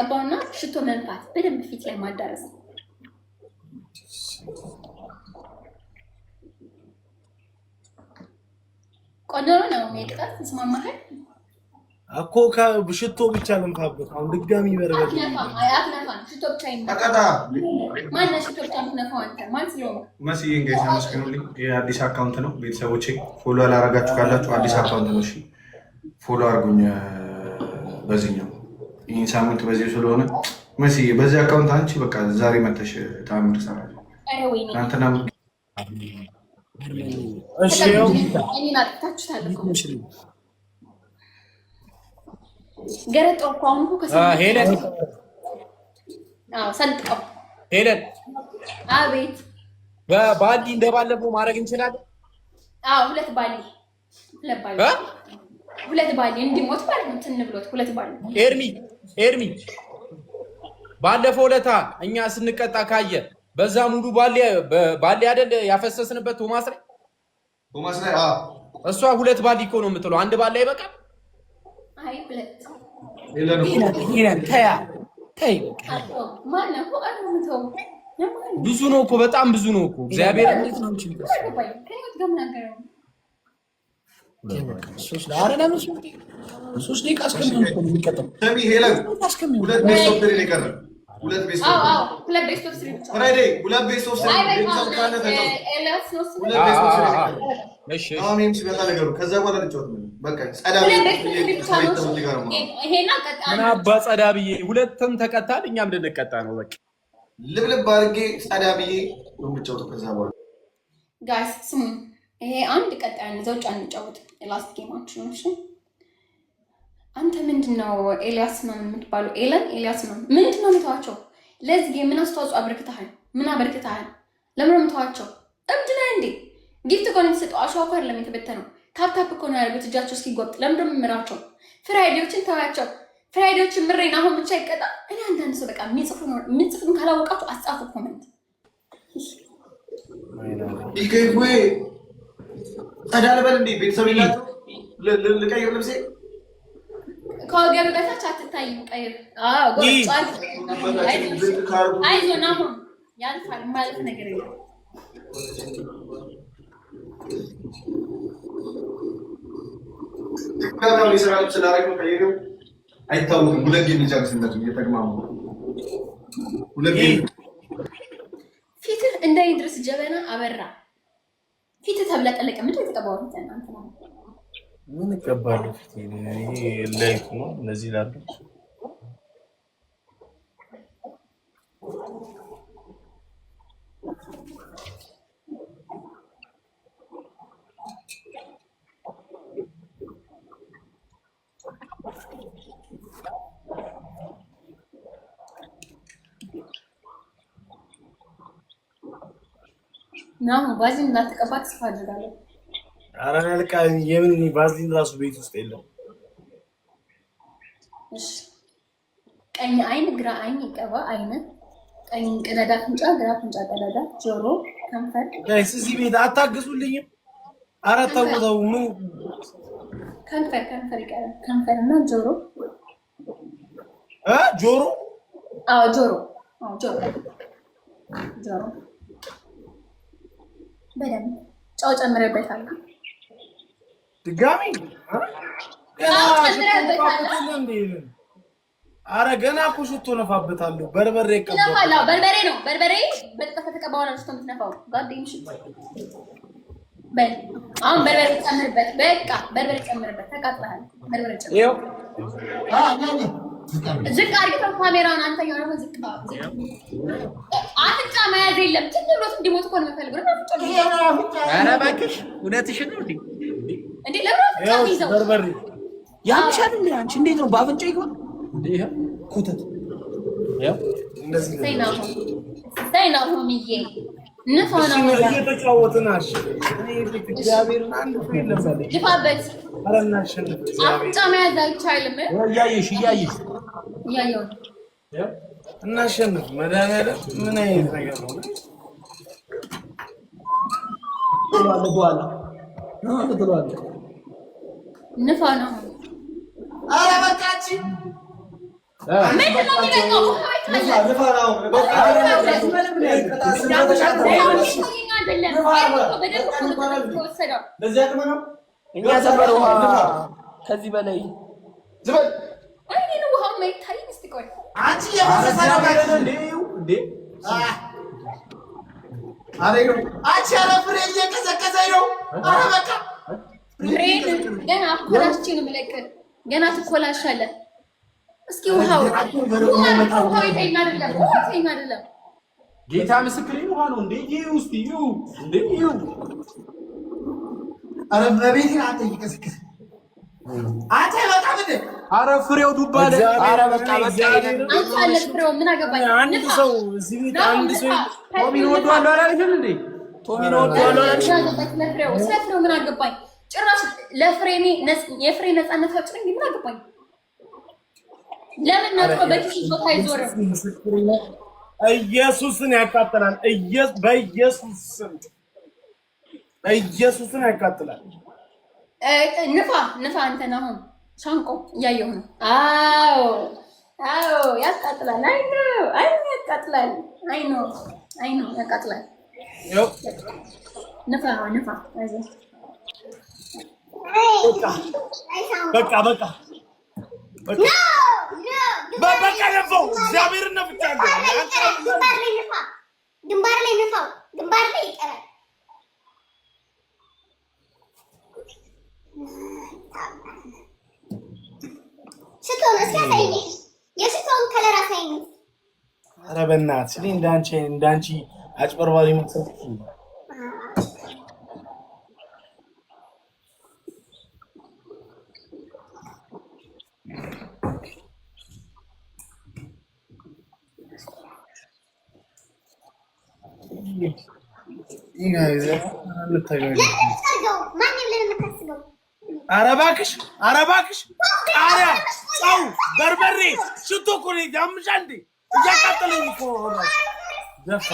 ቀባውና ሽቶ መንፋት በደንብ ፊት ላይ ማዳረስ። ቆንጆ ነው። የቅጣት ተስማማሃል እኮ ሽቶ ብቻ ልንፋበት። አሁን ድጋሚ በርበሬ አትነፋም። ሽቶ ብቻ ተቀጣ። ማነው ሽቶ ብቻ የምትነፋው አንተ? ማን ስለሆንክ? መስዬ እንግዲህ አመስግኑልኝ። የአዲስ account ነው ቤተሰቦቼ፣ follow ያላረጋችሁ ካላችሁ አዲስ account ነው። እሺ follow አድርጉኝ። በዚህኛው ይህን ሳምንት በዚህ ስለሆነ መስዬ በዚህ account አንቺ በቃ ዛሬ መተሽ ተአምር ሰራለሁ። ኧረ ወይኔ ትናንትና እሺ ያው እኔን አጥፍታችሁታል እኮ ገረጣው እኮ አሁን እኮ ሄለን አዎ፣ ሰንጥቀው ሄለን፣ አቤት። በባሊ እንደባለፈው ማድረግ እንችላለን። አዎ፣ ሁለት ባሊ ሁለት ባሊ ሁለት ባሊ እንዲሞት ማለት ነው። ትን ብሎት ሁለት ባሊ። ኤርሚ ኤርሚ፣ ባለፈው ለታ እኛ ስንቀጣ ካየ በዛ ሙሉ ባሊ ባሊ አይደል ያፈሰስንበት ቶማስ ላይ ቶማስ ላይ እሷ ሁለት ባሊ እኮ ነው የምትለው። አንድ ባሊ አይበቃም? አይ ሁለት ሄለን እኮ ሄለን ተያ ተይ። ማነው? አረ ተው። ብዙ ነው እኮ በጣም ብዙ ነው እኮ እግዚአብሔር። እንዴት ነው አንቺ? ከህይወት ጋር ምን አገናኘው? ኧረ ለምን 3 ደቂቃ እስከሚሆን እኮ ነው የሚቀጣው። ስሚ ሄለን፣ እስከሚሆን ሁለት best of three ነው የቀረን። ሁለት best of ሁለት best of three ብቻ። ፍራይዴ ሁለት best of three ቤተሰብ ካለ ተጫወት። ኤልያስ ነው ስሙ። ሁለት best of three ነው የቀረን። እሺ አሁን ይሄም ሲመጣ ነገሩ ከዛ በኋላ ልጫወት ነው። በቃ ጸዳ ሁለት best of three ብቻ ነው። ብዬ ነው። ይሄና ቀጣ ምን አባ ጸዳ ብዬ ሁለትም ተቀጣን፣ እኛም ልንቀጣ ነው በቃ። ልብልብ አድርጌ ጸዳ ብዬ ነው የምጫወተው ከዛ በኋላ። Guys ስሙኝ፣ ይሄ አንድ ቀጣይ አንድ ዘውጭ አንጫወት። Last game ኣችን ነው። እሺ አንተ ምንድን ነው ኤልያስ ነው የምትባለው? ኤለን ኤልያስ ነው ምንድን ነው የምተዋቸው? ለዚህ game ምን አስተዋጽኦ አበርክተሃል? ምን አበርክተሃል? ለምን ነው የምተዋቸው? እብድ ነህ እንዴ? Gift እኮ ነው የተሰጠው። አሸዋ እኮ አይደለም የተበተነው። Tap tap እኮ ነው ያደርጉት እጃቸው እስኪጎብጥ። ለምንድን ነው የምምራቸው? ፍራይዴዎችን ተዋቸው። ፍራይዴዎችን ምሬን አሁን ብቻ ይቀጣ። እኔ አንዳንድ ሰው በቃ የሚጽፉን ካላወቃችሁ አስጻፉ comment። ይከይኩ ጸዳ ልበል እንዴ? ቤተሰብ የላቸው ልቀይር ልብሴ። ከወገብ በታች አትታይም። ቀይር። አይዞን አሁን ያልፋል። ማለት ነገር የለም። የስራ ልብስ ላደርግ ነው ቀይሬው አይታወቅም። ሁለት game ልጨርስለት እየተግማሙ ሁለት game። ፊትህ እንደ ኢድሪስ ጀበና አበራ። ፊትህ ተብለቀለቀ። ምንድን ነው የተቀባው ፊትህ? እናንተ ነው ምን እቀባለሁ? ፊቴ ይሄ light ነው። እነዚህ ላሉ ናሁ ባዚን እንዳትቀባ ተስፋ አድርጋለሁ። ኧረ እኔ አልቃ የምን ቫዝሊን ራሱ ቤት ውስጥ የለም። እሺ ቀኝ አይን፣ ግራ አይን ይቀባ። አይን ቀኝ ቀዳዳ አፍንጫ፣ ግራ አፍንጫ ቀዳዳ፣ ጆሮ፣ ከንፈር። Guys እዚህ ቤት አታግዙልኝም? ኧረ ተው ተው። ምን ከንፈር ከንፈር ይቀራል። ከንፈር እና ጆሮ። እ ጆሮ? አዎ ጆሮ፣ አዎ ጆሮ፣ ጆሮ በደንብ ጨው ጨምረበታል። ድጋሚ? ጨው ጨምረበታል። አረ ገና እኮ ሽቶ ነፋበታለሁ። በርበሬ ይነፋል። አዎ በርበሬ ነው። በርበሬ በጥጥ ከተቀባ በኋላ ነው ሽቶ የምትነፋው። ጓደኛዬ ሽቶ በል አሁን በርበሬ ጨምርበት። በቃ በርበሬ ጨምርበት። ተቃጥለሃል። በርበሬ ጨምር። ይኸው። ዝቅ አድርገው ካሜራውን። አንተ የሆነ ዝቅ ዝቅ። አፍንጫ መያዝ የለም። ትን ብሎት እንዲሞት እኮ ነው የምፈልገው። ለምን አፍንጫ ነው? ኧረ እባክሽ እውነትሽን ነው እንዴ? እንዴ ለምን አፍንጫ ይዘው? በርበሬ ያምሻል እንዴ አንቺ? እንዴት ነው በአፍንጫ ይግባ? እንዴ ይኸው ኮተት። ይኸው። እንደዚህ ተይ ናሆምዬ፣ ንፋ ነው። እየተጫወትን አሽ እኔ እግዚአብሔርን አንድ ፍሬ የለም በለኝ። ልፋበት። ኧረ እናሸንፍ እግዚአብሔር። አፍንጫ መያዝ አይቻልም። እያየሽ እያየሽ። እያየሁ ነው። እናሸንፍ። መድኃኒዓለም ምን አይነት ነገር ነው? ትለዋለህ በኋላ ትለዋለህ። ንፋ ነው። ኧረ በቃች። ምንድን ነው የሚበቃው? ውሃው የት አለ? ውሃው አይደለም። በደንብ እኮ ነው ተወሰደው። እኛ ሰፈር ውሃ ከዚህ በላይ አይ እኔ ነው ውሃው የማይታየኝ። እስኪ ቆይ። አንቺ የፈሰሰ ነው። እንዴ! አንቺ ኧረ ፍሬ እየቀዘቀዘኝ ነው። ኧረ በቃ። ፍሬን ገና አኮላሽቼ ነው የምለቅህ። ገና ትኮላሻለህ። እስኪ ውሃው ውሃው ይተኛ አይደለም፣ ውሃው ይተኛ አይደለም። ጌታ ምስክሬ ውሃ ነው እንዴ! ይህ ውስጥ ይሁ እንዴ ይሁ። ኧረ በቤቴን አንተ እየቀዘቀዘ አንተ በጣም እንደ አረ ፍሬው ዱባ አለ። ኧረ በቃ በቃ። አንተ አለ ፍሬው ምን አገባኝ? አንድ ሰው እዚህ ቤት አንድ ሰው ቶሚን ወዷለሁ አላልሽም እንዴ? ቶሚን ወዷለሁ አላልሽም? ስለፍሬው ስለፍሬው ምን አገባኝ? ጭራሽ ለፍሬ እኔ የፍሬ ነፃነት አውጭ እንዴ፣ ምን አገባኝ? ለምን ነጥሮ በኪሱ ይዞት አይዞርም? ኢየሱስን ያቃጥላል። በኢየሱስ ስም ኢየሱስን ያቃጥላል። ንፋ ንፋ፣ አንተን አሁን ሻንቆ እያየሁ ነው። አዎ አዎ፣ ያቃጥላል። I know, I know፣ ያቃጥላል። I know, I know፣ ያቃጥላል። ንፋ ንፋ፣ አይዞህ። በቃ በቃ በቃ፣ ነፋው። እግዚአብሔርን ነፍቻለሁ። ግንባር ላይ ንፋ፣ ግንባር ላይ ንፋው፣ ግንባር ላይ ይቀራል። ሽቶውን እስኪ አሳይኝ። የሽቶውን color አሳይኝ። ኧረ በእናትሽ እኔ እንዳንቺ እንዳንቺ አጭበርባሪ መሰልኩሽ? ለምን ማን ብለን የምታስበው? ኧረ እባክሽ፣ ኧረ እባክሽ፣ ቃሪያ፣ ጨው፣ በርበሬ፣ ሽቶ እኮ ነው። ያምሻል እንዴ? እያቃጠለኝ እኮ ነው። ደፋ።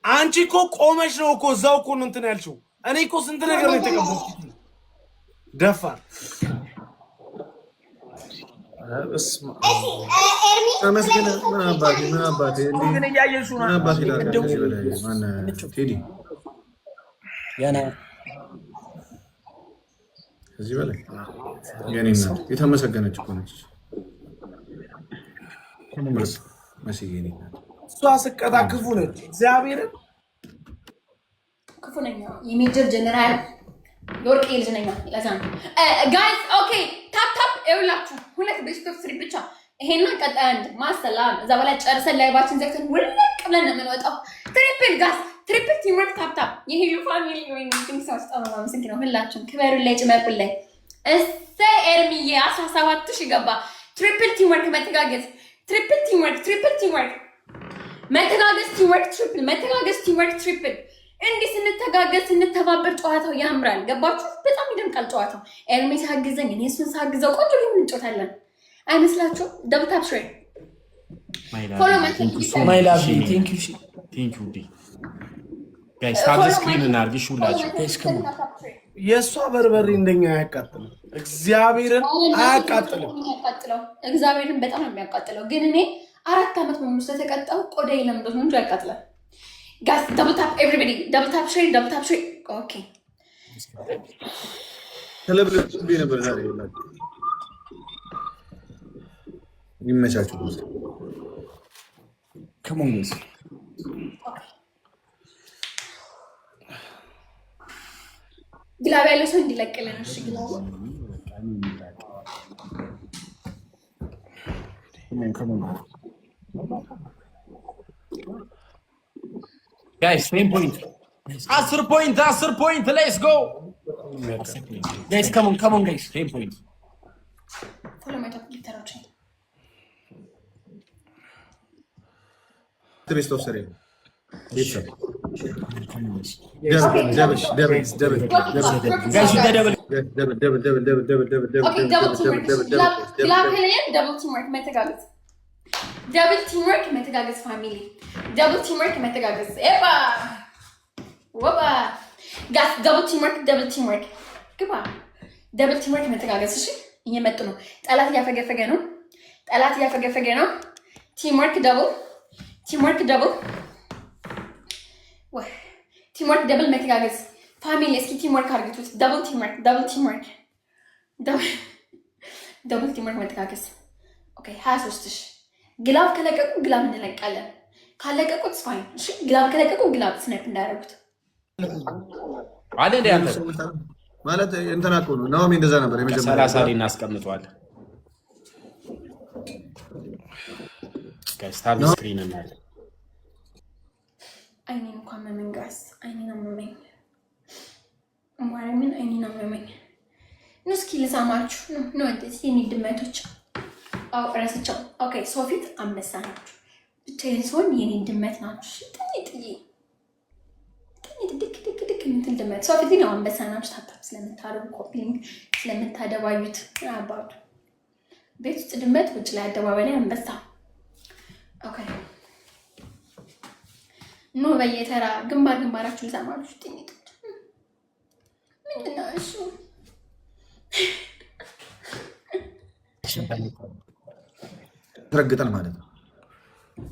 አንቺ እኮ ቆመሽ ነው እኮ፣ እዛው እኮ ነው እንትን ያልሽው። እኔ እኮ ስንት ነገር ነው የተቀበልኩት። ደፋር። ተመስገን። ምን አባቴ ምን አባቴ ግን እያየሽው ምን ነው። አባቴ ላድርግ? ከዚህ በላይ ማነው ቴዲ? ያና ከዚህ በላይ የኔ እናት የተመሰገነች እኮ ነች። መስዬ የኔ እናት። እሷ ስቀጣ ክፉ ነች። እግዚአብሔርን። ክፉ ነኝ። የሜጀር ጀነራል የወርቅ ልጅ ነኝ። ለዛ ነው guys። Okay, tap tap። ይኸውላችሁ ሁለት best of three ብቻ፣ ይሄና ቀጣይ አንድ ማሰላም። እዛ በላይ ጨርሰን live ኣችን ዘግተን ውልቅ ብለን ነው የምንወጣው። Triple guys, triple teamwork, tap tap። የሄሉ family ወይ ሰው ስጣ ነው። አመሰግነው። ሁላችሁም ክበሩላይ ጭመቁላይ። እሰይ ኤርሚዬ 17,000 ገባ። Triple teamwork መተጋገዝ፣ triple teamwork፣ triple teamwork መተጋገዝ፣ teamwork triple መተጋገዝ፣ teamwork triple። እንዲህ ስንተጋገዝ ስንተባበር ጨዋታው ያምራል። ገባችሁ? በጣም ይደምቃል ጨዋታው። ኤርሚ ሳግዘኝ እኔ እሱን ሳግዘው ቆንጆ game እንጫወታለን። አይመስላችሁም? Double tap, share, follow. My love, thank you. Thank you ዲ። Guys, tap screen እናድርግ። እሺ ሁላችሁ። የእሷ በርበሬ እንደኛ አያቃጥልም። እግዚአብሔርን አያቃጥልም። የሚያቃጥለው እግዚአብሔርን በጣም ነው የሚያቃጥለው። ግን እኔ 4 ዓመት በሙሉ ስለተቀጣው ቆዳዬ ለምዶት ነው እንጂ ያቃጥላል። Guys, double tap, everybody double tap, share, double tap, share, okay. ተለብልቤ ነበር ዛሬ። ይመቻችሁ። Come on, guys. Glove ያለው ሰው እንዲለቅልን። እሺ glove። Come on, come on. Guys, 10 point፣ 10 point፣ 10 point፣ let's go. Guys, come on, come on, guys. 10 point. Follow my top gifter ኦች። Best of three ቤተሰብ፣ double, double, double, double. Guys, with the double. Double, double, double, double, double, double, double. Okay, double teamwork. Glove ከሌለን double teamwork መተጋገዝ፣ double teamwork መተጋገዝ፣ family, double teamwork መተጋገዝ። ኤባ ወባ guys, double teamwork, double teamwork ግባ። Double teamwork መተጋገዝ። እሺ። እየመጡ ነው። ጠላት እያፈገፈገ ነው። ጠላት እያፈገፈገ ነው። Teamwork double፣ teamwork double፣ teamwork double፣ መተጋገዝ family። እስኪ teamwork አርግቱት። Double teamwork፣ double teamwork፣ double teamwork፣ መተጋገዝ። Okay፣ 23 ሺህ። Glove ከለቀቁ glove እንለቃለን። ካለቀቁት fine። እሺ፣ glove ከለቀቁ glove snipe እንዳያደርጉት። አለ እንደ አንተ ማለት እንትና እኮ ነው። ናኦሚ እንደዛ ነበር የመጀመሪያ 30 ላይ እናስቀምጠዋለን። Guys, tap screen እናያለን። አይኔን እንኳን አመመኝ guys፣ አይኔን አመመኝ። ማርያምን አይኔን አመመኝ። ኑ እስኪ ልሳማችሁ። ኑ ኑ፣ እንደዚህ የኔ ድመቶች። አዎ ረስቸው። Okay፣ ሰው ፊት አንበሳ ናችሁ፣ ብቻዬን ስሆን የኔ ድመት ናችሁ። ጥኝጥዬ ጥኝት ድክ ድክ ድክ የምትል ድመት። ሰው ፊት ግን ያው አንበሳ ናችሁ። Tap tap ስለምታደርጉ፣ copy link ስለምታደባዩት አባቱ ቤት ውስጥ ድመት፣ ውጭ ላይ አደባባይ ላይ አንበሳ። Okay፣ ኑ በየተራ ግንባር ግንባራችሁ ልሳማችሁ። ጥኝቶች ምንድን ነው እሱ? አስረግጠን ማለት ነው።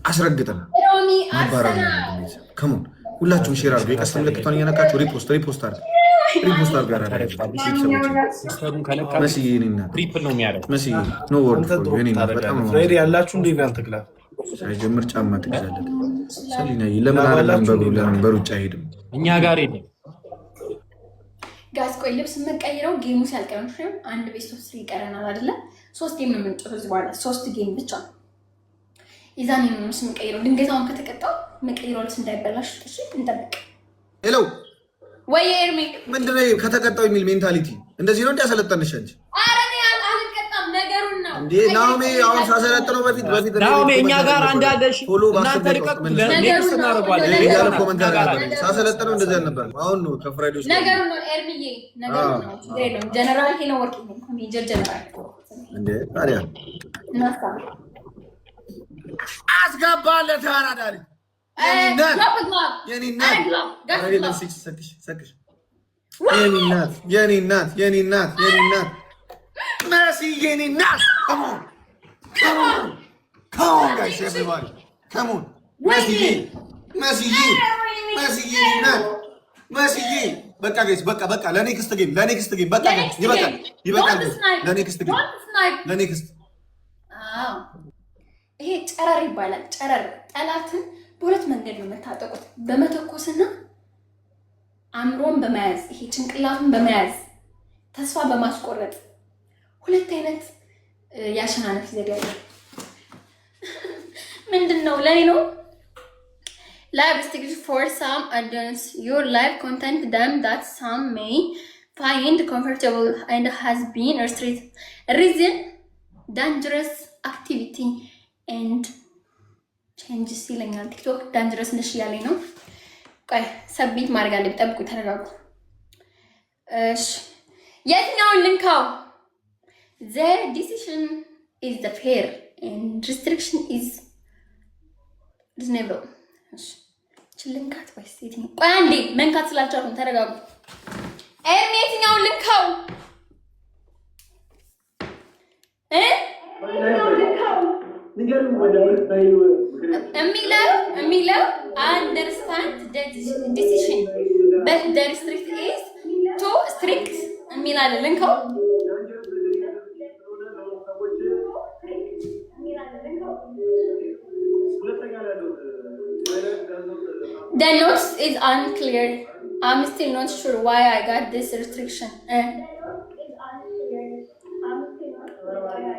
አስረግጠን ሮሚ ማባረር ነው። አርሰናል። Come on፣ ሁላችሁም share አድርጉ። የቀስት ምልክቷን እየነካችሁ repost repost አድርጉ። Repost አድርጉ። ያራዳ ቤተሰቦች ሲስተሩን ከነካ መስዬ የኔ እናት Triple ነው የሚያደርገው። መስዬ no word አንተ for Drop የኔ እናት በጣም ታደርጋለህ። ነው። ፍሬድ ያላችሁ እንዴ እናንተ glove ሳይጀምር ጫማ ትገዛለህ። ሰሊና ለምን አይደለም በእግሩ ለምን በሩጫ አይሄድም? እኛ ጋር የለም። Guys፣ ቆይ፣ ልብስ የምንቀይረው game ኡ ሲያልቅ ነው። እሺ፣ አንድ best of three ይቀረናል አይደለ? ሶስት game ነው የምንጫወተው እዚህ በኋላ ሶስት game ብቻ። የዛኔ ነው ልብስ የምንቀይረው። ድንገት አሁን ከተቀጣው የምንቀይረው ልብስ እንዳይበላሽ። እሺ፣ እንጠብቅ። Hello። ወይ ኤርሚ። ምንድነው ይሄ ከተቀጣው የሚል mentality? እንደዚህ ነው እንዲያሰለጠንሽ አንቺ? ኧረ እኔ አልቀጣም፣ ነገሩን ነው። እንዴ ናኦሚ፣ አሁን ሳሰለጥነው በፊት በፊት ናኦሚ እኛ ጋር አንድ አለሽ። Follow በ10 እናንተ ደቂቃ ልቀቁ። ውስጥ መልስ Next እናደርገዋለን። እያለ comment እኛ ጋር ያደርግ አለ። ነበር። ሳሰለጥነው እንደዚህ አልነበረም። አሁን ነው ከፍራይዴዎች ጋር ነገሩን ነው ኤርሚዬ፣ ነገሩን ነው። ችግር የለውም። ጀነራል ሄሎ ወርቅ Major General። እንዴ ታዲያ እናስታ አስገባለት አራዳ ልጅ Drop glove። የኔ እናት Glove guys። ኧረ የለም፣ ሰክሽ ሰክሽ ሰክሽ የኔ እናት የኔ እናት የኔ እናት የኔ እናት መሲ የኔ እናት፣ come on, come on, come on guys, everybody come on። መስዬ መስዬ መስዬ የኔ እናት መስዬ። በቃ guys፣ በቃ በቃ፣ ለ next game፣ ለ next game፣ በቃ guys፣ ይበቃል ይበቃል guys፣ ለ next game፣ ለ next። ይሄ ጨረር ይባላል። ጨረር ጠላትን በሁለት መንገድ ነው የምታጠቁት፣ በመተኮስና አእምሮን በመያዝ፣ ይሄ ጭንቅላቱን በመያዝ ተስፋ በማስቆረጥ። ሁለት አይነት የአሸናነፍ ዘዴ አለ። ምንድን ነው? ለኔ ነው። Live restricted for some audience. Your live content them that some may find comfortable and has been restricted. Reason: dangerous activity and changes ይለኛል። ቲክቶክ dangerous ነሽ እያለኝ ነው። ቆይ submit ማድረግ አለብኝ። ጠብቁ፣ ተረጋጉ። እሺ፣ የትኛውን ልንካው? The decision is the fair and restriction is reasonable። እሺ፣ እችን ልንካት ወይስ የትኛው? ቆይ አንዴ፣ መንካት ስላልቻልኩም ተረጋጉ። ኤርሚ፣ የትኛውን ልንካው እ? የሚለው understand decision but the restrict is too strict የሚል አለ። ልንካው? The notes is unclear. I'm still not sure why I got this restriction.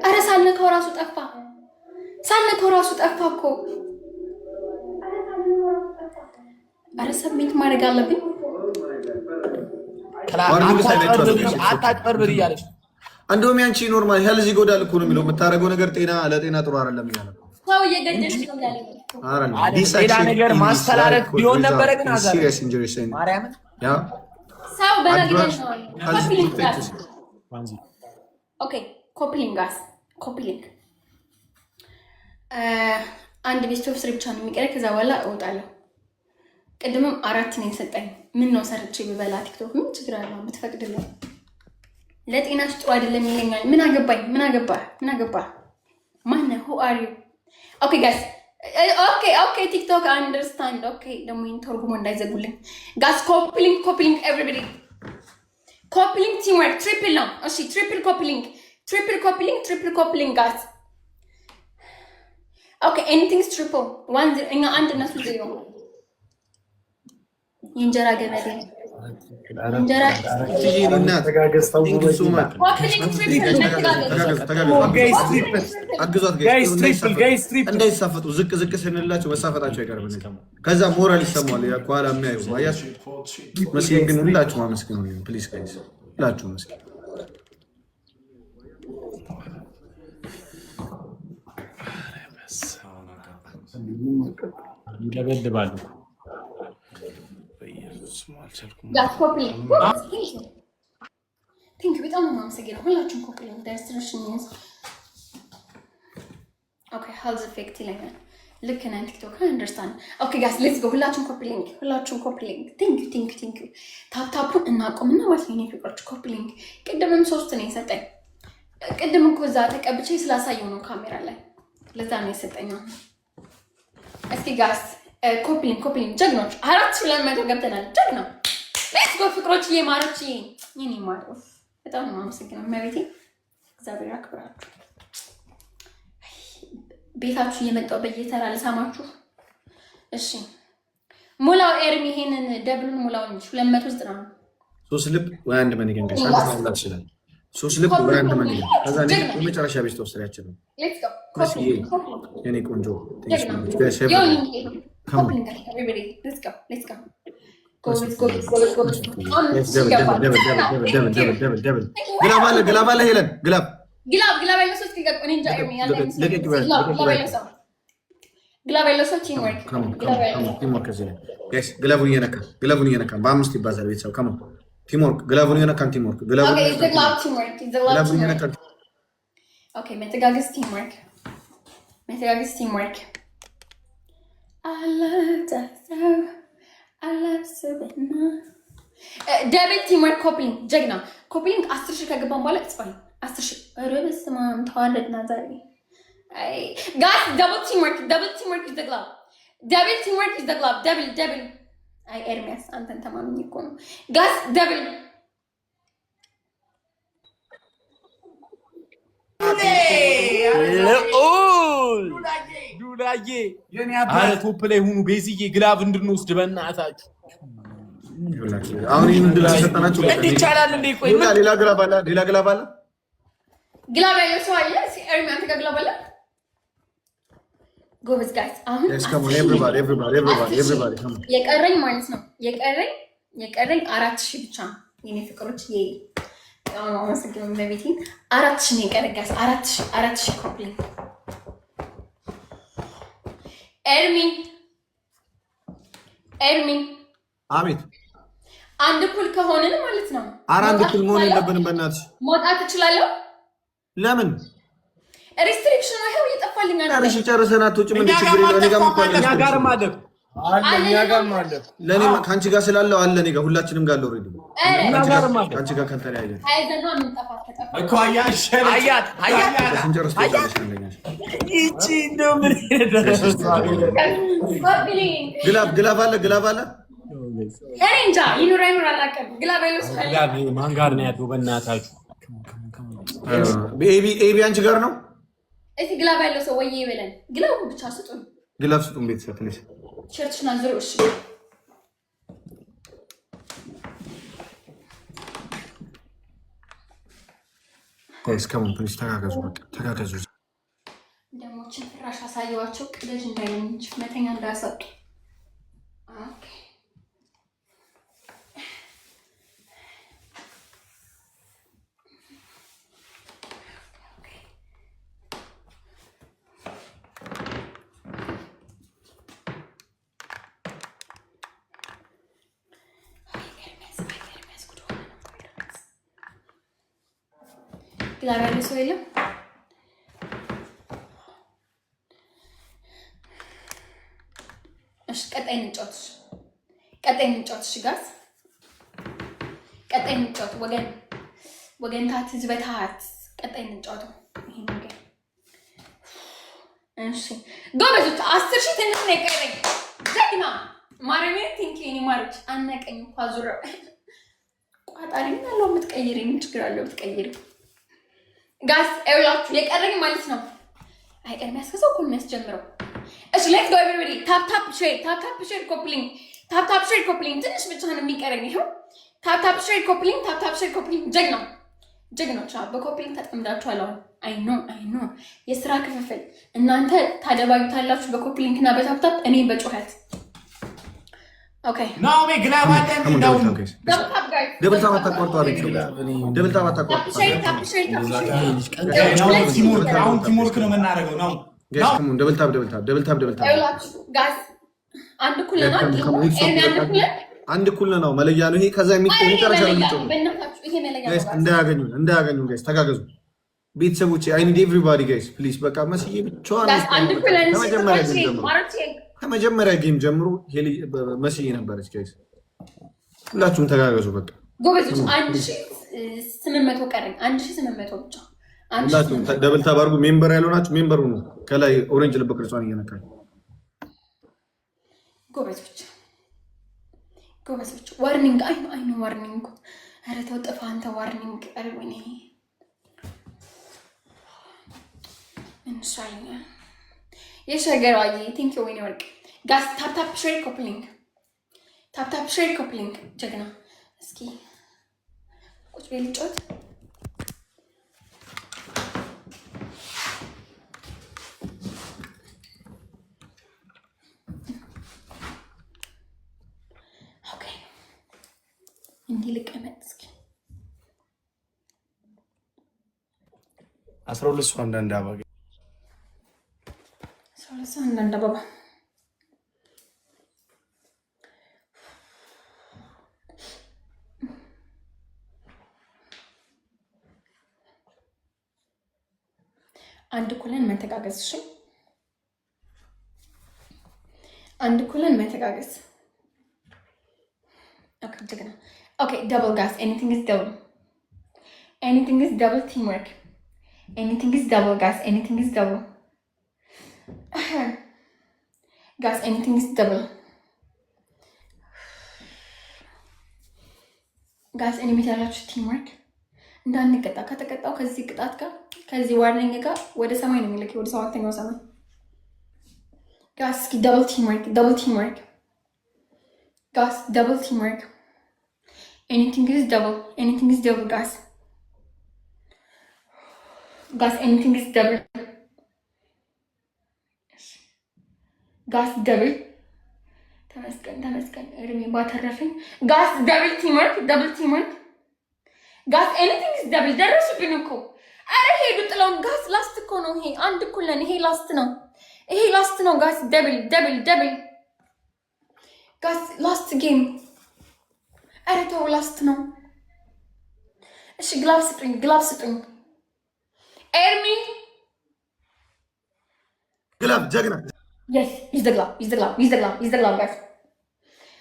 ኧረ ሳልነካው ራሱ ጠፋ። ሳልነካው ራሱ ጠፋ እኮ። ኧረ submit ማድረግ አለብኝ። አታጭበርብር እያለች። እንደውም ያንቺ normal health ይጎዳል እኮ ነው የሚለው። የምታደርገው ነገር ጤና ለጤና ጥሩ አይደለም እያለ ነው። ሰው እየገደልሽ ነው እያለኝ ነው። ሌላ ነገር ማስተላለፍ ቢሆን ነበረ ግን አዛር ማርያምን። ሰው በመግደል ነው። Copy link guys። Okay፣ copy link guys፣ copy link። አንድ best of three ብቻ ነው የሚቀረኝ። ከዛ በኋላ እወጣለሁ። ቅድምም አራት ነው የሰጠኝ። ምን ነው ሰርቼ ብበላ ቲክቶክ ምን ችግር አለው? ብትፈቅድልኝ። ለጤናሽ ጥሩ አይደለም ይለኛል። ምን አገባኝ? ምን አገባ? ምን አገባ? ማነህ? Who are you? Okay guys, okay, ቲክቶክ understand, okay። ደግሞ ይሄን ተርጉሞ እንዳይዘጉልኝ guys። Copy link, copy link, everybody copy link። Teamwork triple ነው። እሺ triple copy link, triple copy link, triple copy link, guys። Okay, anything's triple. 1-0፣ እኛ አንድ እነሱ ዜሮ። የእንጀራ ገመዴ እንጀራ። Thank you so much. Copy link triple፣ መተጋገዝ። Guys, triple. አግዟት። Guys, triple, guys, triple. እንዳይሳፈጡ ዝቅ ዝቅ ስንላቸው መሳፈጣቸው አይቀርም። ከዛ ሞራል ይሰማዋል። ያ ከኋላ የሚያዩ አያችሁ። መስዬን ግን ሁላችሁ አመስግኑ please guys፣ ሁላችሁ መስገን። ይለበልባሉ። Guys, copy link. Thank you፣ በጣም ነው የማመሰግነው። ሁላችሁም copy link ዳይስትሬሽን። Okay, health effect ይለኛል። ልክ ነህ ቲክቶክ understand። Okay guys, let's go። ሁላችሁም copy link፣ ሁላችሁም copy link። Thank you, thank you, thank you። Tap tap ኡን እናቆምና ማለት ነው የኔ ፍቅሮች copy link። ቅድምም ሶስት ነው የሰጠኝ። ቅድም እኮ እዛ ተቀብቼ ስላሳየው ነው ካሜራ ላይ፣ ለዛ ነው የሰጠኝ። አሁን እስኪ guys, copy link, copy link። ጀግኖች፣ 4200 ገብተናል። ጀግና፣ let's go ፍቅሮች፣ ማሮች፣ የኔ ማር፣ በጣም ነው የማመሰግነው። እመቤቴ እግዚአብሔር አክብራችሁ። ቤታችሁ እየመጣሁ በየተራ ልሳማችሁ። እሺ ሙላው ኤርሚ፣ ይሄንን double ኡን ሙላው እንጂ 290 ነው። ሶስት ልብ ወይ አንድ money gun guys፣ አንድ ማሙላት ይችላል። ሶስት ልብ ወይ አንድ money gun። ከዛ እኔ የመጨረሻ ቤት ተወሰዳችን ነው። Let's go. መስዬ የኔ ቆንጆ። ጀግና። Let's go, let's go። ጎበዝ ጎበዝ ጎበዝ ጎበዝ። Double glove አለ፣ glove አለ፣ ሄለን glove። Glove, glove ያለው ሰው እስኪ እኔ እንጃ ኤርሚ ያለ አይመስለኝም። Glove ያለው ሰው፣ glove ያለው ሰው፣ teamwork፣ glove ያለው ሰው። Teamwork እዚህ ላይ guys፣ glove ኡን እየነካ፣ glove ኡን እየነካ በአምስት ይባዛል። ቤተሰብ come on, teamwork፣ glove ኡን እየነካን teamwork፣ glove ኡን Okay, the glove teamwork, the glove glove ኡን teamwork. እየነካን። Okay, መተጋገዝ teamwork፣ መተጋገዝ teamwork። አላታሰብ አላስብና double teamwork, copy link። ጀግና፣ copy link። 10,000 ከገባን በኋላ it's fine። 10,000። ኧረ በስመ አብ ተዋረድና ዛሬ። አይ guys, double teamwork, double teamwork is the glove, double teamwork is the glove, double, double። አይ ኤርሚያስ አንተን ተማምኜ እኮ ነው። Guys, double. ልዑል ሉላዬ፣ ኧረ top ላይ ሁኑ። ቤዝዬ glove እንድንወስድ በእናታችሁ። አሁን ይህን ድል ከሰጠናቸው እንዲህ ይቻላል እንዴ? ቆይ ምን ሌላ glove አለ፣ ሌላ glove አለ። Glove ያለው ሰው አለ? ኤርሚ አንተ ጋር glove አለ? ጎበዝ guys። አሁን Yes, come on, everybody, everybody, everybody, everybody, come on. የቀረኝ ማለት ነው የቀረኝ 4000 ብቻ ነው። የኔ ፍቅሮች በጣም ነው አመሰግነው እመቤቴን። 4000 ነው የቀረኝ guys። 4000፣ 4000 copy link። ኤርሚ፣ ኤርሚ። አቤት። አንድ እኩል ከሆንን ማለት ነው ኧረ አንድ መውጣት እኩል መሆን እችላለሁ? የለብንም በእናትሽ። መውጣት እችላለሁ? ለምን? Restriction ይኸው እየጠፋልኝ አለ። ጨርሽ ጨርሰን አትወጪም እንደ እኛ ችግር የለውም። እኔ ጋርም እኮ አለ። እኛ ጋርም አለ። አለ፣ እኛ ጋርም አለ። ለእኔ ከአንቺ ጋር ስላለው አለ እኔ ጋር፣ ሁላችንም ጋር አለ already። ኧረ እኛ ጋርም አለ። ከአንቺ ጋር ካልተለያየን ተያይዘን ነው የምንጠፋ ከጠፋ። እኮ አያሸነች። አያት አያት። ስንጨርስ ትወጫለሽ አንደኛ። ይቺ እንደው ምን Copy link. Glove, glove አለ፣ glove አለ። እኔ እንጃ ይኑር አይኑር አላውቅም። Glove ያለው ሰው አለ? Glove ማን ጋር ነው ያለው? በእናታችሁ። ኤቢ፣ ኤቢ አንቺ ጋር ነው። እስኪ glove ያለው ሰው ወዬ ይበለን። Glove ኡ ብቻ ስጡን። Glove ስጡን ቤተሰብ please። ቸርችና ዙሩ። እሺ። Guys, come on, please ተጋገዙ፣ በቃ ተጋገዙ። ደሞችን ፍራሽ አሳየዋቸው። ቅደጅ እንዳይለኝ እንጂ መተኛ እንዳያሳጡ። Okay, okay። አይ ኤርሚያስ፣ አይ ኤርሚያስ፣ ጉድ ሆነ ነው እኮ ኤርሚያስ። Glove ያለው ሰው የለም? እሺ ቀጣይ እንጫወት። እሺ ቀጣይ እንጫወት። እሺ guys፣ ቀጣይ እንጫወት ወገን። ወገንታት ህዝበታት ቀጣይ እንጫወተው ይሄን ነገር። እሺ ጎበዞች፣ 10,000 ትንሽ ነው የቀረኝ። ጀግና ማርያምን፣ thank you የኔ ማሮች። አነቀኝ እኮ አዙረው ቋጣሪ ምን አለው የምትቀይሪ? ምን ችግር አለው ብትቀይሪ? Guys፣ ይኸውላችሁ የቀረኝ ማለት ነው። አይ ኤርሚያስ ከሰው እኮ የሚያስጀምረው። እሺ let's go everybody፣ tap tap share፣ tap tap share፣ copy link፣ tap tap share፣ copy link። ትንሽ ብቻ ነው የሚቀረኝ። ይኸው tap tap share፣ copy link፣ tap tap share፣ copy link። ጀግና ጀግኖች በ copy link ተጠምዳችኋል። አሁን I know፣ I know፣ የስራ ክፍፍል እናንተ ታደባዩታላችሁ በ copy link እና በ tap tap፣ እኔ በጩኸት። Okay። ናኦሚ፣ glove አለ እንዳሁኑ? Double tap guys። Double tap አታቋርጡ። አቤት፣ double tap አታቋርጡ። Tap share፣ tap share፣ tap share። Teamwork፣ አሁን teamwork ነው የምናደርገው ነው። Guys, come on፣ double tap፣ double tap፣ double tap፣ double tap። ይኸውላችሁ guys፣ አንድ እኩል ነን። ኤርሚ፣ አንድ እኩል ነን። አንድ እኩል ነው፣ መለያ ነው ይሄ። ከዛ የሚጨረሻ ነው የሚጫወተው። በእናታችሁ ይሄ መለያ Guys ነው። እንዳያገኙን፣ እንዳያገኙን guys፣ ተጋገዙ። ቤተሰቦቼ፣ I need everybody guys፣ please። በቃ መስዬ ብቻዋን Guys፣ አንድ እኩል ነን። ከመጀመሪያ game ጀምሮ ማሮቼ። ከመጀመሪያ game ጀምሮ ሄሊ መስዬ ነበረች። Guys፣ ሁላችሁም ተጋገዙ። በቃ ጎበዞች፣ 1800 ቀረኝ። 1800 ብቻ። አንድ ሺህ ሁላችሁም ስምንት መቶ። Double tap አድርጉ። Member ያልሆናችሁ member ሁኑ። ከላይ orange ልብ ቅርጿን እየነካችሁ። ጎበዞች ጎበዞች። Warning፣ I know፣ I know warning። ኧረ ተው ጥፋ አንተ warning። ኧረ ወይኔ፣ ምን ይሻለኛል? የሸገሯ thank you ወይኔ ወርቅ። Guys፣ tap tap share፣ copy link፣ tap tap share፣ copy link። ጀግና። እስኪ ቁጭ ቤት ልጫወት። Okay፣ እንዲህ ልቀመጥ እስኪ። 12 ሰው አንዳንድ አበባ። 12 ሰው አንዳንድ አበባ። አንድ እኩልን መተጋገዝ። እሺ፣ አንድ እኩልን መተጋገዝ። Okay ጀግና። Okay, double guys፣ anything is double፣ anything is double፣ teamwork፣ anything is double guys፣ anything is double guys፣ anything is double guys። እኔ ቤት ያላችሁ teamwork፣ እንዳንቀጣ። ከተቀጣው ከዚህ ቅጣት ጋር፣ ከዚህ warning ጋር ወደ ሰማይ ነው የሚልክ፣ ወደ ሰባተኛው ሰማይ። Guys፣ እስኪ double teamwork፣ double teamwork guys፣ double teamwork፣ anything is double፣ anything is double guys፣ guys, anything is double guys፣ double። ተመስገን ተመስገን፣ እድሜ ባተረፈኝ። Guys, double teamwork፣ double teamwork guys፣ anything is double። ደረሱብን እኮ፣ አረ ሄዱ ጥለውን። Guys፣ last እኮ ነው ይሄ። አንድ እኩል ነን። ይሄ last ነው፣ ይሄ last ነው guys። Double፣ double፣ double guys፣ last game። አረ ተው፣ last ነው። እሺ glove ስጡኝ፣ glove ስጡኝ። ኤርሚ። Glove ጀግና። Yes, use the glove, use the glove, use the glove, use the glove, guys.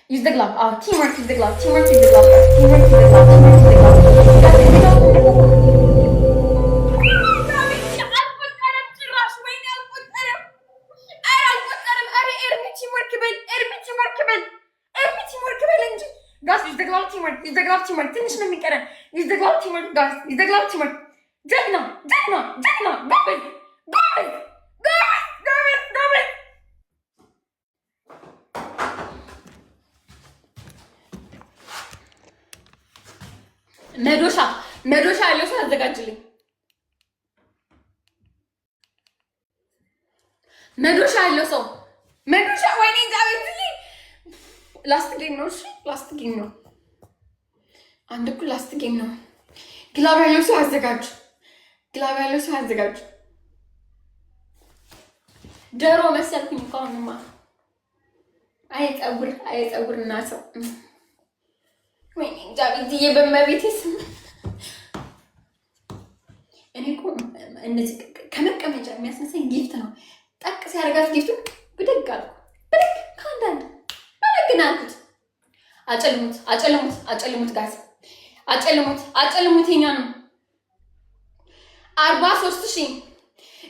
Use the glove. Oh, teamwork, use the glove, teamwork, use the glove, guys. Teamwork, use the glove, teamwork, use the glove. Guys, use the glove. አልቆጠረም ጭራሽ። ወይኔ አልቆጠረም። ኧረ አልቆጠረም። ኧረ ኤርሚ teamwork በል፣ ኤርሚ teamwork በል፣ ኤርሚ teamwork በል እንጂ። Guys, use the glove፣ teamwork፣ use the glove፣ teamwork። ትንሽ ነው የሚቀረን። Use the glove፣ teamwork guys፣ use the glove፣ teamwork። ጀግና ጀግና ጀግና፣ ጎበዝ ጎበዝ ጎበዝ ጎበዝ ጎበዝ። መዶሻ፣ መዶሻ ያለው ሰው አዘጋጅልኝ። መዶሻ ያለው ሰው፣ መዶሻ። ወይኔ እግዚአብሔር፣ last game ነው። እሺ last game ነው። አንድ እኩል፣ last game ነው። Glove ያለው ሰው አዘጋጅ። Glove ያለው ሰው አዘጋጅ። ዶሮ መሰልኩኝ እኮ አሁንማ። አይ ፀጉር፣ አይ ፀጉር እና ሰው። ወይኔ እግዚአብሔር፣ በመቤቴ ስም፣ እኔ እኮ እነዚህ ከመቀመጫ የሚያስነሳኝ gift ነው። ጠቅ ሲያደርጋት gift ኡን ብድግ አልኩ። ብድግ ከአንዳንድ ብድግ ነው ያልኩት። አጨልሙት፣ አጨልሙት፣ አጨልሙት guys፣ አጨልሙት፣ አጨልሙት። የኛ ነው። 43,000።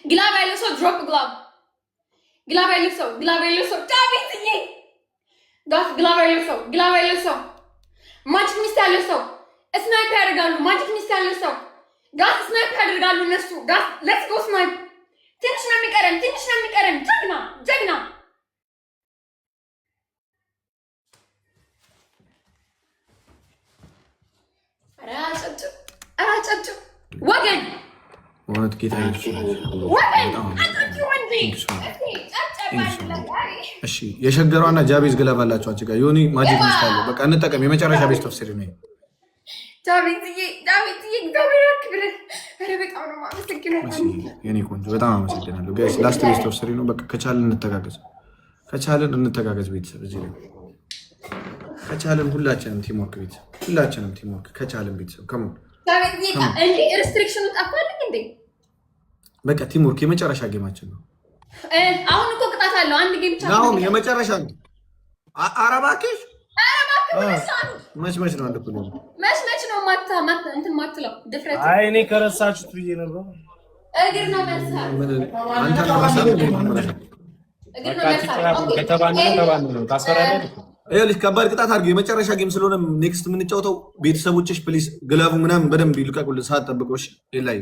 Glove ያለው ሰው drop glove። Glove ያለው ሰው፣ glove ያለው ሰው፣ ዳዊትዬ guys፣ glove ያለው ሰው፣ glove ያለው ሰው፣ magic mist ያለው ሰው snipe ያደርጋሉ። Magic mist ያለው ሰው guys snipe ያደርጋሉ እነሱ። Guys, let's go snipe። ትንሽ ነው የሚቀረን፣ ትንሽ ነው የሚቀረን። ጀግና ጀግና። ኧረ አጨብጭብ፣ ኧረ አጨብጭብ ወገን። እውነት ጌታ ወገን አጨብጭብ ወንዴ። እስኪ ጨብጨብ አድርግለት። እሺ፣ የሸገሯና ጃቤዝ glove አላቸው። አንቺ ጋር ዮኒ magic mist አለው። በቃ እንጠቀም። የመጨረሻ best of three ነው። ዳዊትዬ፣ ዳዊትዬ፣ እግዚአብሔር ያክብርህ። ኧረ በጣም ነው የማመሰግነው። የኔ ቆንጆ በጣም አመሰግናለሁ። Guys, last best of three ነው። በቃ ከቻልን እንተጋገዝ፣ ከቻልን እንተጋገዝ። ቤተሰብ እዚህ ላይ ከቻልን ሁላችንም teamwork፣ ቤተሰብ ሁላችንም teamwork ከቻልን ቤተሰብ come on። ዳዊትዬ፣ እንዴ restriction ኑ ጠፋልኝ እንዴ? በቃ teamwork የመጨረሻ game ኣችን ነው። አሁን እኮ ቅጣት አለው። አንድ game ብቻ ነው ናሁም የሚቀረው። የመጨረሻ ነው። ኧረ እባክሽ። ኧረ እባክህ ሁለት ሰዓት። መች መች ነው አንድ እኩል ነው። መች መች ነው ማታ ማታ እንትን ማትለው ድፍረት። አይ እኔ ከረሳችሁት ብዬ ነበር። እግር ነው መርሳት። ምን አንተ ለራስህ እግር ነው መርሳት። Okay። ከተባነነ ተባነነ ነው። ታስፈራለህ። ይኸውልሽ ከባድ ቅጣት አድርገው የመጨረሻ game ስለሆነ next የምንጫወተው ቤተሰቦችሽ please glove ኡ ምናምን በደንብ ይልቀቁልን። ሰዓት ጠብቆሽ ላይ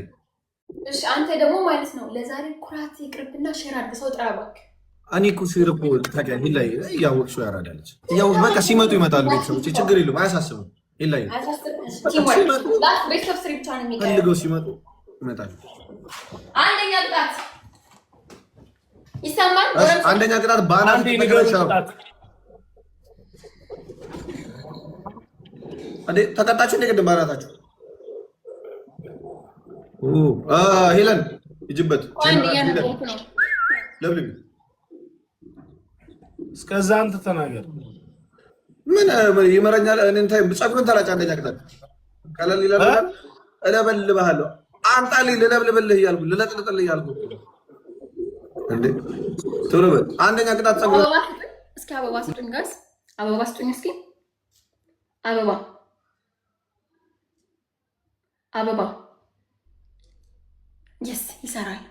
እሺ አንተ ደግሞ ማለት ነው ለዛሬ ኩራት ይቅርብና share አድርግ፣ ሰው ጥራ እባክህ። እኔ እኮ share እኮ ታውቂያለሽ፣ ላይ እያወቅሽው ያራዳለች እያወቅ በቃ ሲመጡ ይመጣሉ ቤተሰቦች፣ ችግር የለውም አያሳስብም። ላይ አያሳስብም? Teamwork፣ last best of three ብቻ ነው የሚቀረው። ፈልገው ሲመጡ ይመጣሉ። አንደኛ ቅጣት ይሰማል? አንደኛ ቅጣት በአናት አንዴ ንገሩኝ ቅጣት። እንዴ ተቀጣችሁ እንደ ቅድም በአናታችሁ። ሄለን ይጅበት። አንድ እያነበብኩ ነው። ለብልቢ። እስከዛ አንተ ተናገር። ምን ይመረኛል? እኔን ታይ ፀጉርን ተላጭ። አንደኛ ቅጣት ቀለል ይላል። እለበልብሃለሁ፣ አምጣልኝ፣ ልለብልብልህ እያልኩ ልለጥልጥልህ እያልኩ እንዴ ቶሎ በል። አንደኛ ቅጣት ፀጉር አበባ ስጡኝ እስኪ፣ አበባ ስጡኝ guys፣ አበባ ስጡኝ እስኪ፣ አበባ አበባ። Yes ይሰራል።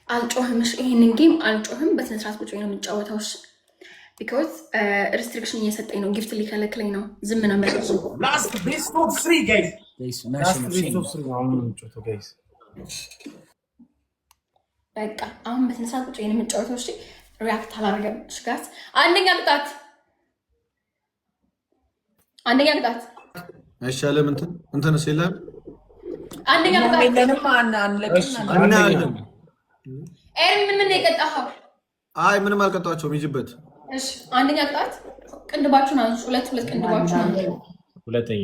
አልጮህም። እሺ ይሄንን game አልጮህም። በስነ ስርዓት ቁጭ ነው የምንጫወተው። እሺ because restriction እየሰጠኝ ነው፣ gift ሊከለክለኝ ነው። ዝም ነው የምለው። Last best of three, guys። Last best of three ነው አሁን የምንጫወተው guys። በቃ አሁን በስነ ስርዓት ቁጭ ነው የምንጫወተው። እሺ react አላደርግም። እሺ guys፣ አንደኛ ቅጣት፣ አንደኛ ቅጣት። አይሻልም? እንትን እንትንስ የለም። አንደኛ ቅጣት። የለንም አንለቅም። እናያለን። ኤርሚ ምን ምን ነው የቀጣኸው? አይ ምንም አልቀጣቸውም። ይጅበት። እሺ አንደኛ ቅጣት ቅንድባችሁን አንሱ። ሁለት ሁለት ቅንድባችሁን አንሱ። ሁለተኛ።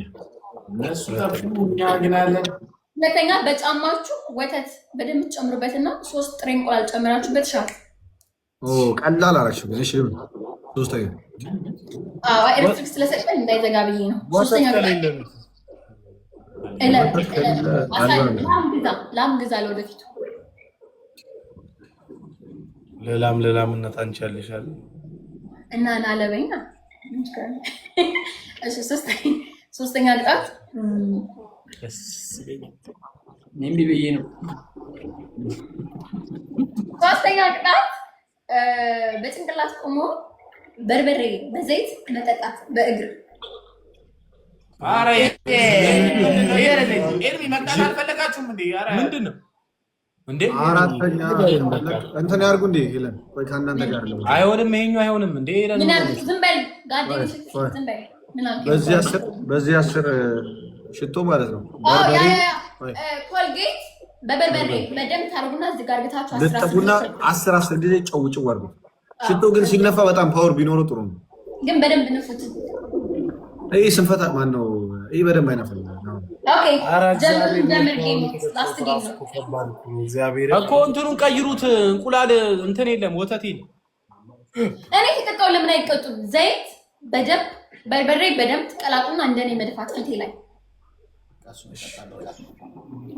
እነሱ ጠፉ፣ እኛ ግን አለን። ሁለተኛ በጫማችሁ ወተት በደንብ ትጨምሩበትና ሶስት ጥሬ እንቁላል ጨምራችሁበት shot። ኦ ቀላል አደረግሽው። እሺ ሶስተኛ። አዎ ኤሌክትሪክ ስለሰጠን እንዳይዘጋ ብዬ ነው። ሶስተኛ ቅጣት ከሌለ ነው። ላም ግዛ፣ ላም ግዛ ለወደፊቱ። ለላም ለላምነት አንቺ ያለሻል። እና ና ለበኛ። እሺ ሶስተኛ ቅጣት እኔም ብዬ ነው። ሶስተኛ ቅጣት በጭንቅላት ቆሞ በርበሬ በዘይት መጠጣት በእግር። ኧረ ኤርሚ መቅጣት አልፈለጋችሁም እንዴ? ኧረ ምንድን ነው እንዴ? አራተኛ እንትን ያርጉ እንዴ ሄለን፣ ወይ ከእናንተ ጋር ነው። አይሆንም፣ ይሄኛው አይሆንም እንዴ? ምን አልክ? ዝም በል ጋደኝ፣ ዝም በል። ምን አልክ? በዚህ 10 ሽቶ ማለት ነው። አዎ ያ በርበሬ ያ ያ ኮልጌት በበርበሬ በደንብ ታርጉና እዚህ ጋር አርግታችሁ 10 ልጠፉና 10 10 ጊዜ ጨው ጭው አድርጉ። ሽቶ ግን ሲነፋ በጣም power ቢኖረው ጥሩ ነው። ግን በደንብ ንፉት። ይህ ስንፈታ ማን ነው? ይህ በደንብ አይነፋም። Okay ኧረ ጀምር እግዚአብሔር ጀምር። Game last game ነው። እኮ ከባድ እኮ ነው። እግዚአብሔር እኮ እንትኑን ቀይሩት። እንቁላል እንትን የለም፣ ወተት የለም። እኔ ተቀጣው ለምን አይቀጡም? ዘይት በደንብ በርበሬ በደንብ ትቀላቅሉና እንደኔ መድፋት ፊቴ ላይ፣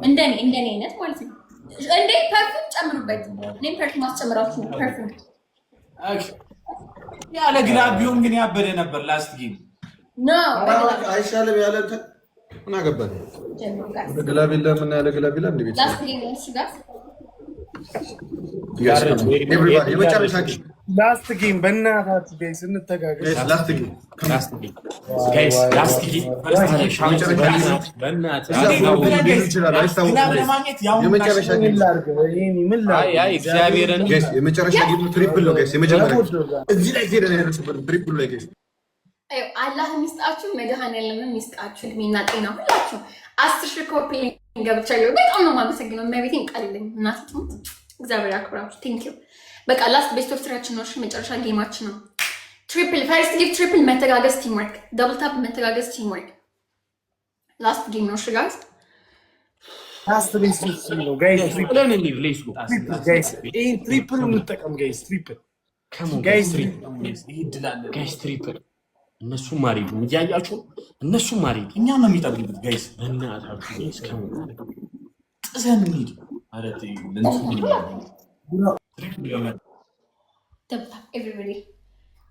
እንደኔ አይነት ማለት ነው። እንዴ perfume ጨምሩበት። እኔም perfume አስጨምራችሁ ነው perfume። ያለ glove ቢሆን ግን ያበደ ነበር last game። No. አይሻልም ያለ እንትን ምን አገባን? ጀምሩ guys። Glove የለም እና ያለ glove የለም እንደ ቤት። Last game ነው እሺ guys። Everybody የመጨረሻ game። Last game በእናታችሁ guys እንተጋገዝ። Last game። Guys, last game። በእናትህ። ይችላል አይታወቅም። ለማግኘት ያሁን የመጨረሻ ምን game። ላድርግ? ይሄን ምን ላድርግ? አይ አይ፣ እግዚአብሔርን። Guys፣ የመጨረሻ game triple ነው guys። የመጀመሪያ እዚህ ላይ ሄደን ያደረስበት triple ላይ guys። አዩ አላህ የሚስጣችሁ፣ መድኃኒዓለምም ይስጣችሁ እድሜና ጤና ሁላችሁ። 10,000 copy ገብቻለሁ። በጣም ነው የማመሰግነው። እመቤቴን ቃልልኝ እናቴ ትሙት፣ እግዚአብሔር ያክብራችሁ። Thank you። በቃ last best of three ያችን ነው። እሺ መጨረሻ game ኣችን ነው። Triple first gift triple፣ መተጋገዝ፣ team work፣ double tap፣ መተጋገዝ፣ team work። Last game ነው። እሺ guys። Last best of three ነው guys። Triple። ብለን እንሂድ። Let's go። Triple guys፣ ይሄን triple እንጠቀም guys። Triple guys። Guys, triple። እነሱም አልሄዱም፣ እያያችሁ እነሱም አልሄዱም። እኛ ነው የሚጠብቁት guys። በእናታችሁ guys come on። ጥሰን እንሂድ። ኧረ ተይ፣ Double tap everybody፣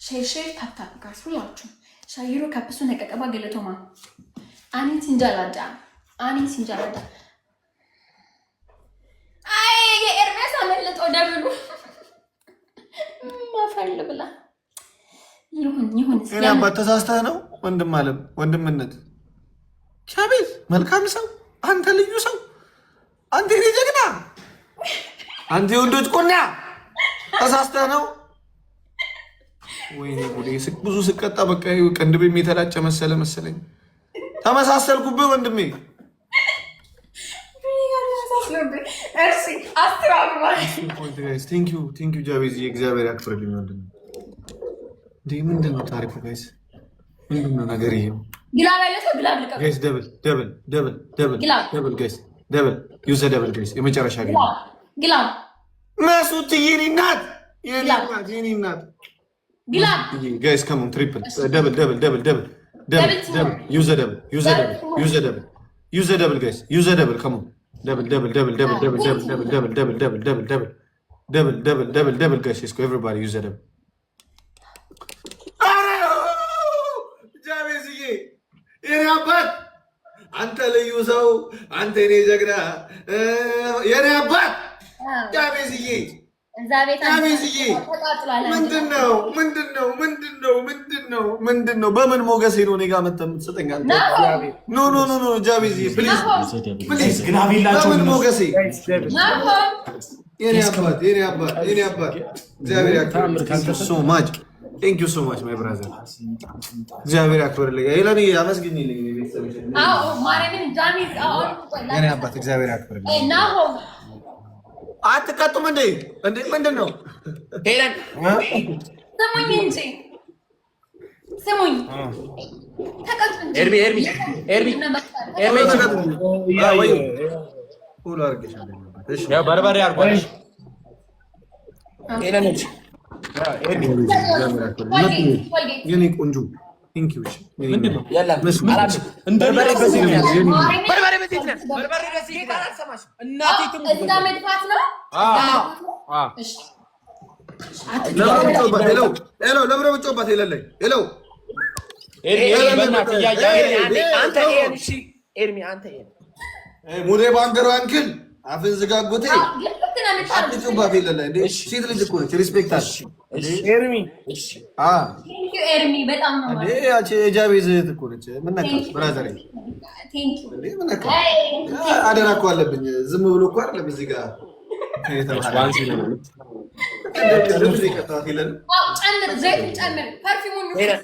share share፣ tap tap guys ሁላችሁ። ሻይሮ ካፕሱ ነቀቀባ ገለቶማ አኒ ሲንጃላዳ አኒ ሲንጃላዳ። አይ የኤርሚያስ አመለጠው double ኡ፣ ማፈል ብላ ይሁን ይሁን። እኔ አባት ተሳስተህ ነው ወንድም አለም ወንድምነት ቻቤዝ መልካም ሰው፣ አንተ ልዩ ሰው፣ አንተ የኔ ጀግና፣ አንተ የወንዶች ቁና፣ ተሳስተህ ነው። ወይኔ ጉዴ! ብዙ ስቀጣ በቃ ቅንድቤም የተላጨ መሰለ መሰለኝ። ተመሳሰልኩብህ ወንድሜ። እሺ 10 አበባ። Thank you, thank you ጃቤዝ፣ እግዚአብሔር ያክብርልኝ ወንድሜ። እንዴ ምንድን ነው ታሪኩ guys? ምንድን ነው ነገር ይሄው? Glove ያለ ሰው glove ልቀቅ። Guys, double, double, double, double። Glove። Double guys, double, use double guys። የመጨረሻ game። Glove። መሱት የኔ እናት፣ የኔ እናት፣ የኔ እናት። Glove። Guys, come on, triple, double, double, double, double, double, double, use double, use double, use double, use double guys, use double, come on, double, double, double, double, double, double, double, double, double, double, double, double, double, double, double, double guys, let's go everybody, use double። ኧረ ጃቤዝዬ የኔ አባት፣ አንተ ልዩ ሰው፣ አንተ የኔ ጀግና፣ የኔ አባት ጃቤዝዬ። እዛ ቤት ጃቤዝዬ። ተቃጥሏል። ምንድን ነው? ምንድን ነው? ምንድን ነው? ምንድን ነው? ምንድን ነው? በምን ሞገሴ ነው እኔ ጋር መተህ የምትሰጠኝ አንተ? No, no, no, no ጃቤዝዬ፣ please, please። Glove የላቸውም። በምን ሞገሴ? Guys, double። ናሆም። የኔ አባት፣ የኔ አባት፣ የኔ አባት፣ እግዚአብሔር ያክብርልኝ። Thank you so much, thank you so much, my brother። እግዚአብሔር ያክብርልኝ። ሄለን አመስግኝልኝ ቤተሰቦች። አዎ ማርያምን ጃሚዝ አዎ። የኔ አባት እግዚአብሔር ያክብርልኝ። ናሆም። አትቀጡም እንዴ? እንዴ ምንድን ነው? ሄለን። ስሙኝ እንጂ ስሙኝ፣ ተቀጡ እንጂ። ኤርሚ ኤርሚ ኤርሚ ኤርሚ። Follow አድርጌሻለሁ። እሺ። ያው በርበሬ አድርጓል። ሄለን እጅ ኤርሚ። የኔ ቆንጆ thank you። ምንድን ነው? የለም በርበሬ በዚህ ምክንያት፣ በርበሬ በዚህ ምክንያት፣ በርበሬ በዚህ ጌታን አልሰማሽም። እናቴ ትሙት። እዛ መድፋት ነው። እሺ። ለምረ ብጮባት ሄለን ላይ hello። ኤርሚ ኤርሚ በእናትህ እያየህ። ኤርሚ አንተ ኤርሚ፣ እሺ ኤርሚ አንተ ኤርሚ። ሙዴ ባንገሩ uncle አፍን ዝጋ አጎቴ። ግን ልክ ነው የምታደርጉት። አትጩባት ሄለን ላይ እንዴ፣ ሴት ልጅ እኮ ነች፣ respect አለ። ኤርሚ። አ Thank you ኤርሚ፣ በጣም ነው። እንዴ ያቺ የጃቤዝ እህት እኮ ነች። ምን ነካት brother ኤ? Thank you። እንዴ ምን ነካ? አደራ እኮ አለብኝ። ዝም ብሎ እኮ አይደለም እዚህ ጋር የተባለ። ጨምር፣ ዘይቱን ጨምር፣ perfume ኡን። ሄለን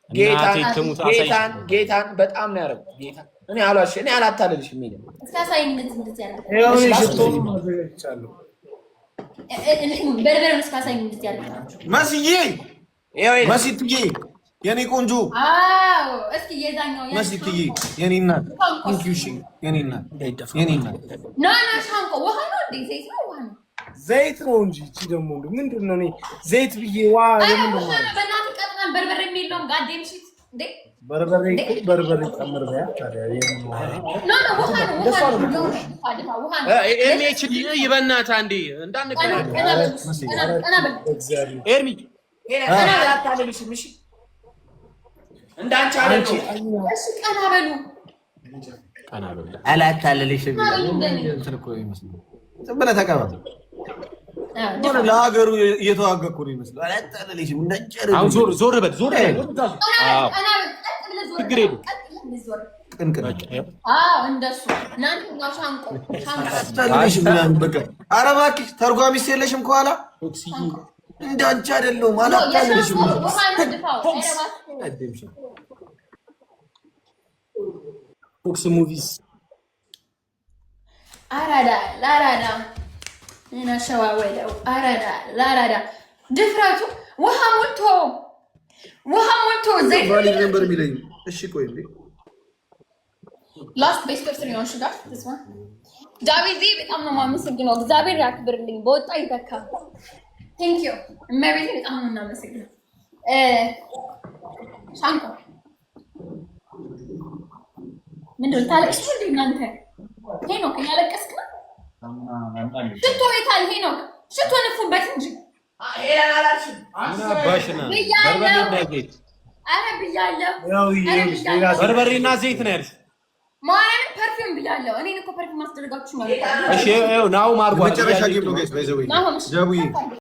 እናቴ ጌታን ትሙት አሳይሽ። ጌታን ጌታን በጣም ነው ያደረጉት። ጌታን እኔ አልዋሽ፣ እኔ አላታልልሽም። ሄለን። እስኪ አሳይኝ፣ እንደዚህ እንደዚህ ያደርግ። ይኸው እኔ ሽቶውን አዘጋጅቻለሁ። በርበሬውን እስኪ አሳይኝ፣ እንደዚህ ያደርግ። መስዬ። ይኸው ሄለን። መሲትዬ የኔ ቆንጆ። አዎ እስኪ የዛኛው። መሲትዬ የኔ እናት thank you። እሺ የኔ እናት፣ የኔ እናት። No, no፣ ሻንቆ ውሃ ነው እንዴ? ዘይት ነው ውሃ ነው? ዘይት ነው እንጂ እቺ ደግሞ እንደው ምንድን ነው? እኔ ዘይት ብዬ ዋ ኧረ የምን ነው ውሃ ነው። በእናትህ ቀጥናን በርበሬ የለውም። Goddamn shit እንዴ! በርበሬ እኮ በርበሬ ጨምር በያ ታዲያ የምን ውሃ ነው? No, no፣ ውሃ ነው፣ ውሃ ነው፣ ውሃ ውሃ ነው። ኤርሚ ይችል ይበናትህ አንዴ እንዳንቀናቀን። ቀና በል፣ ቀና ቀና በል። በእግዚአብሔር። ኤርሚ። ሄለን እኔ አላታልልሽም። እሺ እንዳንቺ አይደለሁም። እሺ ቀና በሉ። ቀና በል። አላታለልሽም። እንትን እኮ ይመስላል። ዝም ብለህ ተቀበል። የሆነ ለሀገሩ እየተዋጋ እኮ ነው ይመስላል። አላታለልሽም። እንዳጨረ አሁን ዞር ዞር በል፣ ዞር በል። አዎ። ቀና በል፣ ቀጥ ብለህ ዞር። ችግር የለም። ቀጥ ብለህ ዞር። ቅንቅን አዎ፣ እንደሱ እናንተኛው ሻንቆ ሻንቆ። አላታለልሽም ምናምን በቃ። ኧረ እባክሽ ተርጓሚስ የለሽም ከኋላ? እንዳንቺ አይደለሁም። አላታለልሽም። የሻንቆ ውሃ ነው፣ ድፋው። ኧረ እባክህ። ፎክስ Movies። አራዳ ለአራዳ ምን አሸዋወደው? አራዳ ለአራዳ ድፍረቱ ውሃ ሞልቶ፣ ውሃ ሞልቶ ዘይት። Valid ነበር የሚለኝ። እሺ ቆይ እንዴ። Last best of three ነው። እሺ ጋር this one ዳዊት፣ በጣም ነው የማመሰግነው። እግዚአብሔር ያክብርልኝ፣ በወጣ ይተካ። Thank you እመቤቴ፣ በጣም ነው የምናመሰግነው። ሻንቆ ምንድን ነው ታለቅስ እንዴ እናንተ? ሄኖክ እያለቀስክ ነው? ሽቶ የታል ሄኖክ? ሽቶ ንፉበት እንጂ። ምን አባሽና ብያለሁ። በርበሬና ዘይት። አረ ብያለሁ። ያው አረ ብያለሁ። በርበሬና ዘይት ነው ያልሽ። ማርያምን perfume ብያለሁ። እኔን እኮ perfume ማስደረጋችሁ ነው። እሺ ይኸው ናው ማርጓል። መጨረሻ game ነው guys፣ by the way። ናሆም እሺ። ጃቡዬ።